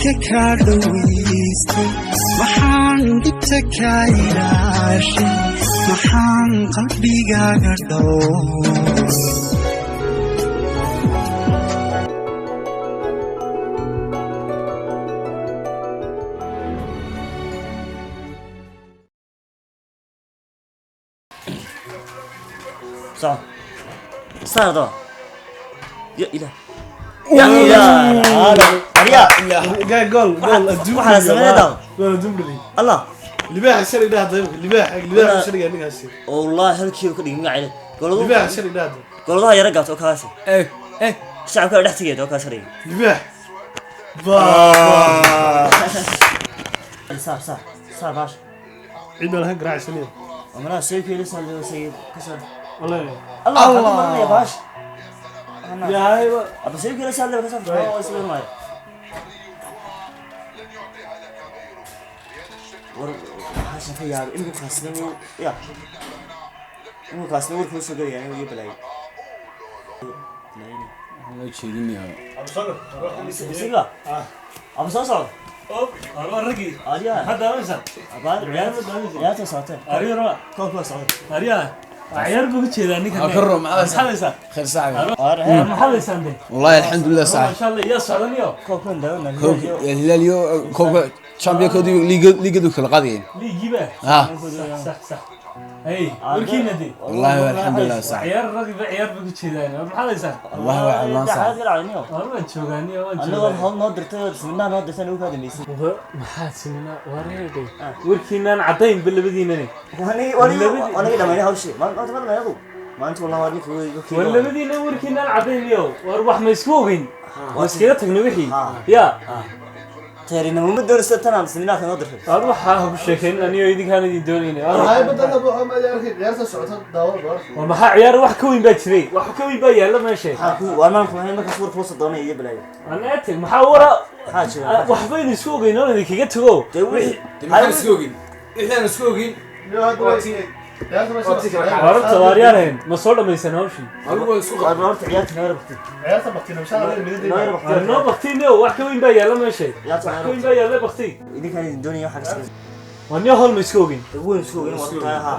Dadka kaa dhowaystay, maxaan dhibta kaa ilaashay? Maxaan qalbigaaga dhowray? Soco, saar daba. Ya ilah, ya ilah, arya. Gool gool adduun. Waxaa la sameynaya daaw. Gool adduun dhaliyay. Allah. Libaaxa shalay dhahda, libaaxa, libaaxa shalay ninkaasi. Wallahi halkiiba ka dhigay magacayda goladu. Libaaxa shalay dhahda. Goladaha yara gaabta oo kaasi Eh eh. shacabka dhex tegeeda oo kaas ka dhigay. Libaax ba. Saar, saar, saar baash. Cid baan lahan garaacsanaya. Amana seekeeda saar, sayid ka saar. Wallahi. Allah, waxaan ku marinaya baash. Yahay. Aba seekeeda saar, ka saar oo isla maayo. War waxaan ka yaabay inuu kaasna, ya, inuu kaasna warkuu soo gelaya inuu iyo balaayay. Loo jeedinayo. Isiga aba soo socdo. Ragii. Arya. Hadda daawanaysaa? Abaa ciyaarta socotee. Ariyo raba. Koobka socda. Ariya ciyaar buu ku jeedaa ninkan. Ah, karro, maxaa maxaad haysaa? Khayr saaxiib. Maxaad haysaan de? Wallahi alxamdulillah Ma saaxiib. sha Allah, yaa socdaniyo. Koobkan daawana. Koobka Hilal iyo koobka championkoodii liigadu kala qaadayeen. Liigiiba. Ah. Sax sax sax. Hey, warkiina de. Wallahi alxamdulillah saaxiib. Ciyaar ragii ba ciyaar buu ku jeedaan. War maxaad haysaan? Wallahi waa camaan saaxiib. War waan joogaaniyo, waan anagoo joogaa. Hawl noo dirtay, bismillah noo dirtay, nagu kaa dambeysay. Maxaad sinina wareegay? Warkiinaan caddayn ba labadiinani. Aniga dhamaynay hawshii maanta, ma dhamayn adu maanta, wallah waa ninka. War labadiina warkiinaan caddayn iyo war wax ma isku ogeyn, ma iskaga tagnay wixii Ah. ya. Teerinimo ma doonaysa tanaan bismillah noo dirtay. War waxaa ha ku sheekayn, aniyo idinkaan idin doonayna. War maxaa ciyaar? Wax ka weyn baa jiray, wax ka weyn baa yaalla meesha. Maxaa ku waa maan kuhayn markaas war kuusa doonay iyo balaayo. Aneete maxaa wara? Maxaa jira? Waxbaynu isku ogeyn oo idinkaga tago. Dee wixii Maxaan isku ogin? Wixii aan isku ogin. Wararta waaryaanhayn ma soo dhamaysan hawshii? Adigu waa isku War horta ciyaarta noo rabtay, noo War rabtay. Noo baktiinio, wax ka weyn baa yaalla meesha, wax ka weyn baa yaalla bakti. Idinkaan idin doonaya waxaa ka shaqeysa. War niyo hawl ma isku ogeyn? Weyn isku ogeyn war tahay ha.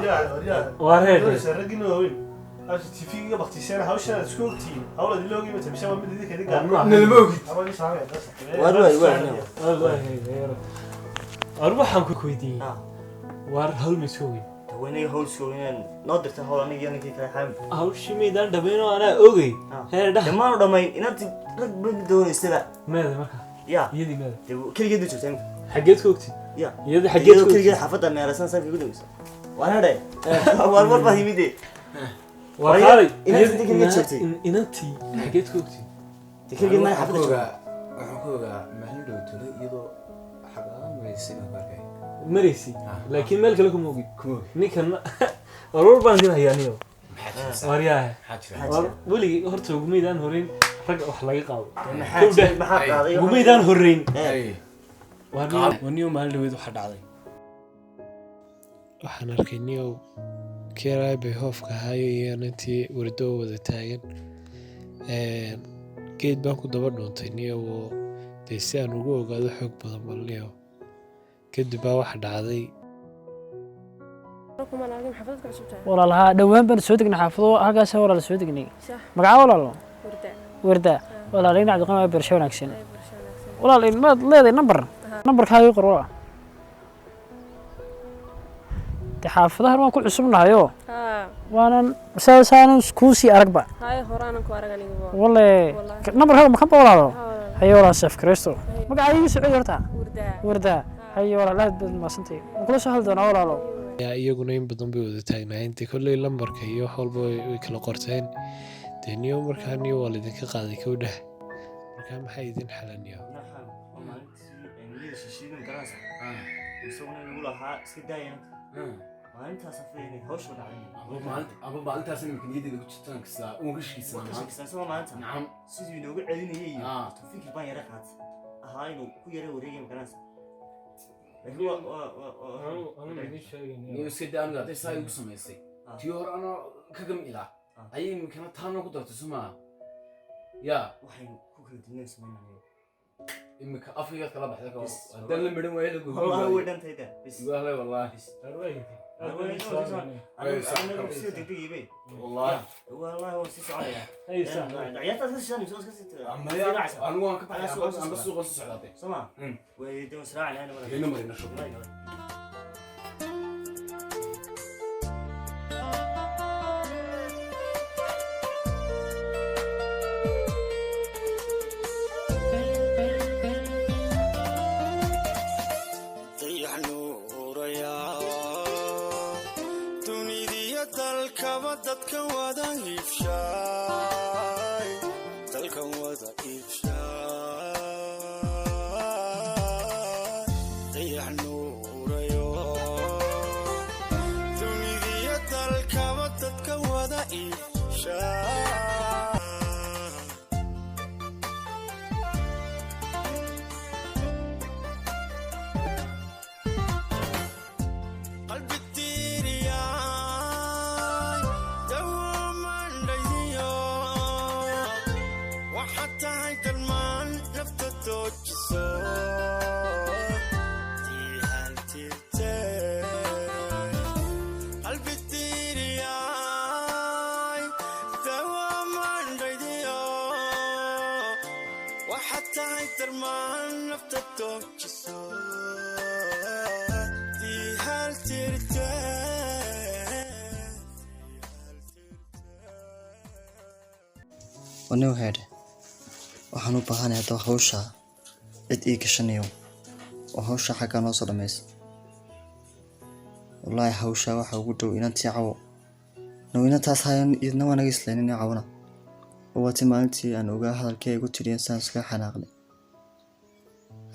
Waa reer. Nalama ogid. War waay waay. War waxaan ku weydiiyey. Ah. War hawl ma isku ogeyn? Haweeney hawl isku ogeyn noo dirtay hawl, aniga iyo ninkii kale xaamid. Hawshii maydaan dhamayn oo anaa ogey. Ah. Heer dhah. Dhammaan u dhammayn inaad rag ma doonaysaba. Meeda marka? Ya. Iyadii meeda? Dee keligeed bay joogtaa imika. Xaggeed ku ogtid? Ya. Iyadii xaggeed iyadoo ku keligeed ogtid? xaafadda meeraysan sanka gudubeysa waan hadhay war war baa yimid. Waa qaalay. Inantii keligeed joogtay. Inantii xaggeed ku ogtid? Dee keligeed maa Waxaan xaafadda ku joogta. ogaa, waxaan ku ogaa maalin dhow tole iyadoo xagaa maraysay baan ku arkay. Maraysi, laakiin meel kale kuma ogid. Kuma ogid. Ninkan war war baan idin hayaa niyo. Maxaa jira? War yaahe. Maxaa jira? War weligii horta ugumaydaan horeyn rag wax laga qaado. Maxaa Kow dheh. jiray? Maxaa qaaday? Ugumaydaan horeyn. Ay. War niyo maalin dhaweyd waxaa dhacday. Waxaan arkay niyow keeraay bay hoofka hayo iyo inantii wardo wada taagan. Geed baan ku daba dhuuntay niyow oo dee si aan ugu ogaado xoog badan bal niyow. Kadib baa waxa dhacday. Walaal haa, dhowaan baan soo degnay xaafado halkaas walaal soo degnay. Magacaa walaalo? Warda walaal. In Cabdiqani waa bersho wanaagsan walaal. Maad leedahay number? Numberkaaga ii qor walaal. Dee xaafadahan waan ku cusubnahayoo waanan saasaanan kuusii aragba wale. Numberkaaga makan ba walaalo? Haye walaal, sef kristo magacaa iigu socod horta. Warda, haye walaal, aad baad mahadsantahay, waan kula soo hadli doonaa walaalo. Yaa iyaguna in badan bay wada taagnaayeen. Dee kolley lambarka iyo wax walba way kala qorteen. Dee niyo markaa niyo waa laydinka qaaday kowdhah, markaa maxaa idin xalaniyo? Waa maalintii niyada shishiidan garanaysa isaguna nagu lahaa iska daayana maalintaas afay hawsha dhacday. Aba maalintaas imika niyaddeeda ku jirtaan kastaa uun ka shakisanaa Ka maanta. shakisan soo maalinta. Nacam. Siduu inoogu celinayay iyo Ah. fikir baan yara qaatay ahaa inuu ku yara wareegay magaranaysa, laakiin waa Niyo iska daa aniga hadday saa igu samaysay. Ah. Tii hore anoo ka gam ilaa. Ah. Ayay imikana taana ku dartay soo maaha. Yaa. Waxaynu ku kala duwanaan samaynaya. Imika afkaygaad kala baxday ka Yes. haddaan la midhan waayo la Wallahi way gogoyn dhantay daa. Bis. igu ahlay wallaahi. Sii degdegibay. Wallaahi. Wallahi waan sii soconayaa. Hay saaxiib. Ciyaartaas ka shishan, soo iska sii Maya, anigu waan ka baxay, amba suuqa soo socdaatay. Soma. Mm. Way dee israacnaa marka. Ina marina shubo. Dayax nuurayaa dunidiyo dalkaba dadka wada iibshaay, dalkan wada iibshaay. Dayax nuurayo dunidiyo dalkaba dadka wada iibshaay. Qalbi tiiriyay dawamandhayo, waxaad tahay dalmaan nafta doojiso diihaltirte. Qalbi tiiriyay dawamandhayo, waxaad tahay darmaan nafta doojiso diihaltirte. Wani heedhe, waxaan u baahanahay haddaba hawshaa cid ii gashanayo oo hawsha xaggaa noo soo dhammaysa. Wallaahi hawshaa waxa ugu dhow inantii Cawo. Now inantaas hayan idna waa naga islaynin Cawona, oo waati maalintii aan ogaa hadalkii ay igu tiriyeen saan iskaga xanaaqnay.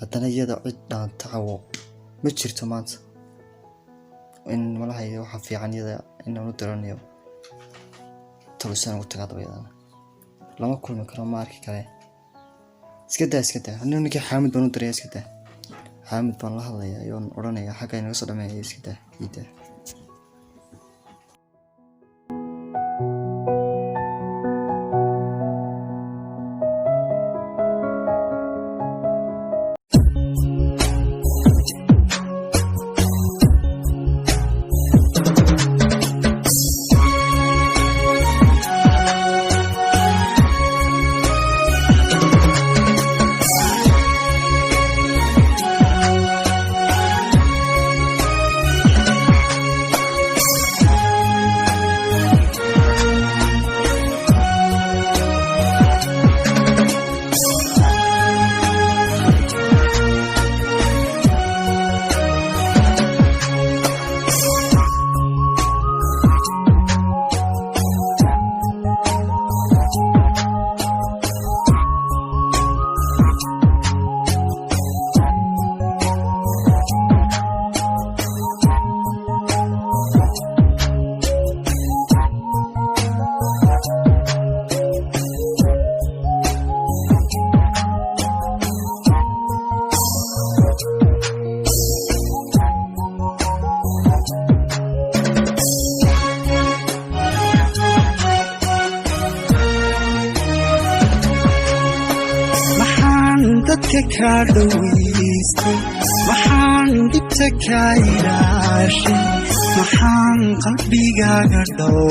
Haddana iyada cid dhaanta Cawo ma jirto maanta. In malahayga waxaa fiican iyada inaan u diranayo talisaan ugu tagaa daba, iyadana lama kulmi karo, ma arki kare. Iska daa, iska daa. Anigu ninkii Xaamid baan u diraya. Iska daa, Xaamid baan la hadlayaa ayoon odhanaya xagga inaga soo dhameeya. Iska daa, ii daa. Maxaan dadka kaa dhowaystay? Maxaan dhibta kaa ilaashay? Maxaan qalbigaaga dhow